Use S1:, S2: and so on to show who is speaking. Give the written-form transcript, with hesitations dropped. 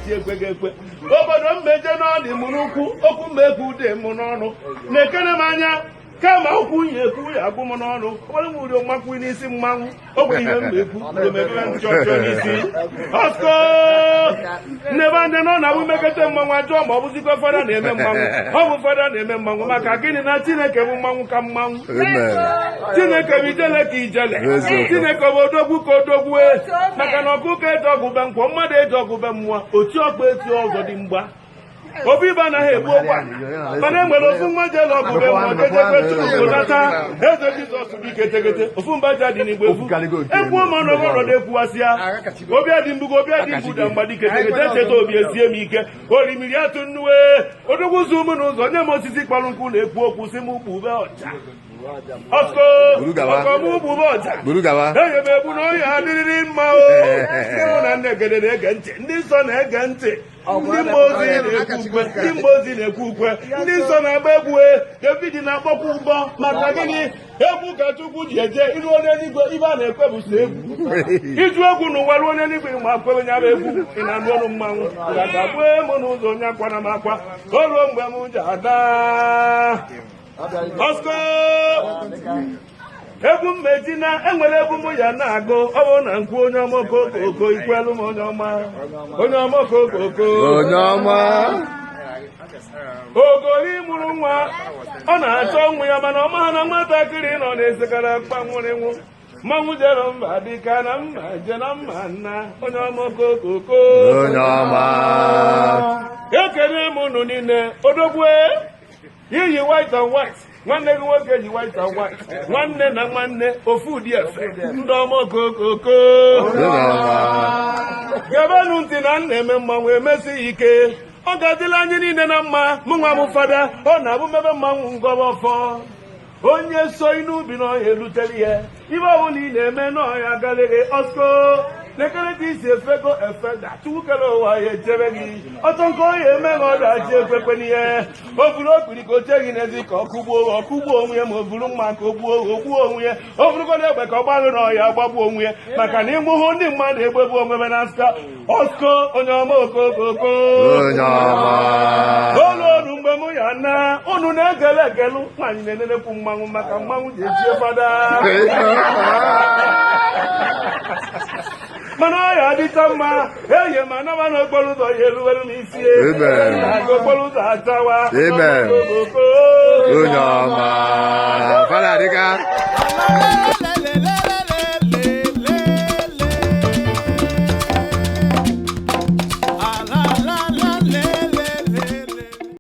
S1: ọdachi ekweghị ekwe. Obodo mmeje n'ọdị m n'ukwu, okwu mmekwu dị m n'ọnụ, na-ekene m anya kama okwu ya ekwu ya agwụ m n'ọnụ. Onye m uri mmakwu n'isi mmanwụ ogbe ihe m ekwu emebebe nchọchọ n'isi ọsọ nnebe anya nọ na abụ mekete mmanwụ ajụọ ma ọ bụzikwa fada na-eme mmanwụ. Ọ bụ fada na-eme mmanwụ maka gịnị? Na Chineke bụ mmanwụ ka mmanwụ.
S2: Amen.
S1: Chineke bụ ijele ka ijele.
S2: Eziokwu.
S1: Chineke bụ odogwu ka odogwue, maka na ọkụkọ eji ọgụbe nkwọ, mmadụ eji ọgụbe mmụọ, otu ọkpa eti ọzọ dị mgba. Obi ibe anaghị egbu okwu a. Mana e nwere ofu nwa jele ọgụbe mmụọ jejekwe Chukwu nata eze Jizọs bụ ike tegete ofu mba ji adị n'igwe efu ekwuo ma ọnọdụ ọnọdụ ekwuwasịa obi adị mbugo, obi adị mbuda mgbadike tegete echeta obi esie m ike orimiri atụ nnuwe odogwu ụzọ ụmụ n'ụzọ nye m osisi kpọrọ nkụ na-ekwu okwu si m gbube ọja. Ọsọ.
S2: Buru gawa.
S1: Ọkọ m gbube ọja.
S2: Buru gawa.
S1: Enye m egbu na ọhịa adịrịrị mma o. Ndị mụ na nne egede na-ege ntị, ndị nsọ na-ege ntị, ndị mmụọ ozi na-ekwu ukwe, ndị mmụọ ozi na-ekwu ukwe, ndị nsọ na-agba egwu e. David na-akpọkwa ụbọ. Maka gịnị? Egwu ka Chukwu ji eje iruo n'eluigwe. Ibe a na-ekwe bụ sọ egwu iju egwu n'ụwa ruo n'eluigwe. Ma kwewe nya bụ egwu ị na-anụ ọnụ mmanwụ ga-agbue mụ n'ụzọ onye akwa na m akwa o ruo mgbe m ji ada ọsọ egwu mmeji na enwere egwu m ya na-agụ. Ọ bụrụ na nkwu onye ọma okokoko ikwelu m onye ọma, onye ọma okokoko.
S2: Onye ọma.
S1: Ogori mụrụ nwa, ọ na-achọ nwa ya, mana ọ maha na nwatakịrị nọ na-esekara mkpanwụrịnwụ mmanwụ jere mba dịka na mma je na mma nna onye ọma okokoko.
S2: Onye ọma.
S1: Ekene m unu niile. Odogwu iyi white and white, nwanne gị nwoke yi white and white, nwanne na nwanne, ofu ụdị efe, ndị ọma okokoko.
S2: Onye ọma.
S1: Gebenụ ntị na nna eme mmanwụ emesighị ike. Ọ ga-adịla anyị niile na mma. Mụ nwa m fada, ọ na-abụ mebe mmanwụ ngọba ọfọ. Onye so n'ubi n'ọhịa elutere ya ibe ọbụla ị na-eme n'ọhịa galịghị ọsọ lekere ka isi efego efeda. Chukwu kere ụwa ya echebe gị ọtọ nke ọ ya eme na ọdachi ekwekwe n'ihe o buru okpiri ka o chee gị n'ezi ka ọ kụgbuo, ọ kụgbuo onwe ya, ma o buru mma ka o gbuo, o gbuo onwe ya, o burugodo egbe ka ọ gbaghị n'ọhịa gbagbuo onwe ya, maka na ịmụhụ ndị mmadụ egbegbu onwe na nsọ ọsọ. Onye ọma okokoko.
S2: Onye ọma.
S1: Olu olu mgbe mụ ya na unu na-ekele ekelu nwaanyị na-enenekwu mmanwụ maka mmanwụ ji echie fada, mana ọ ya adịcha mma eye ma anaba n'okporo ụzọ ya eruwelu n'isi.
S2: Amen.
S1: Aga okporo ụzọ achawa.
S2: Amen.
S1: Okoko.
S2: Onye ọma. Fada adịka.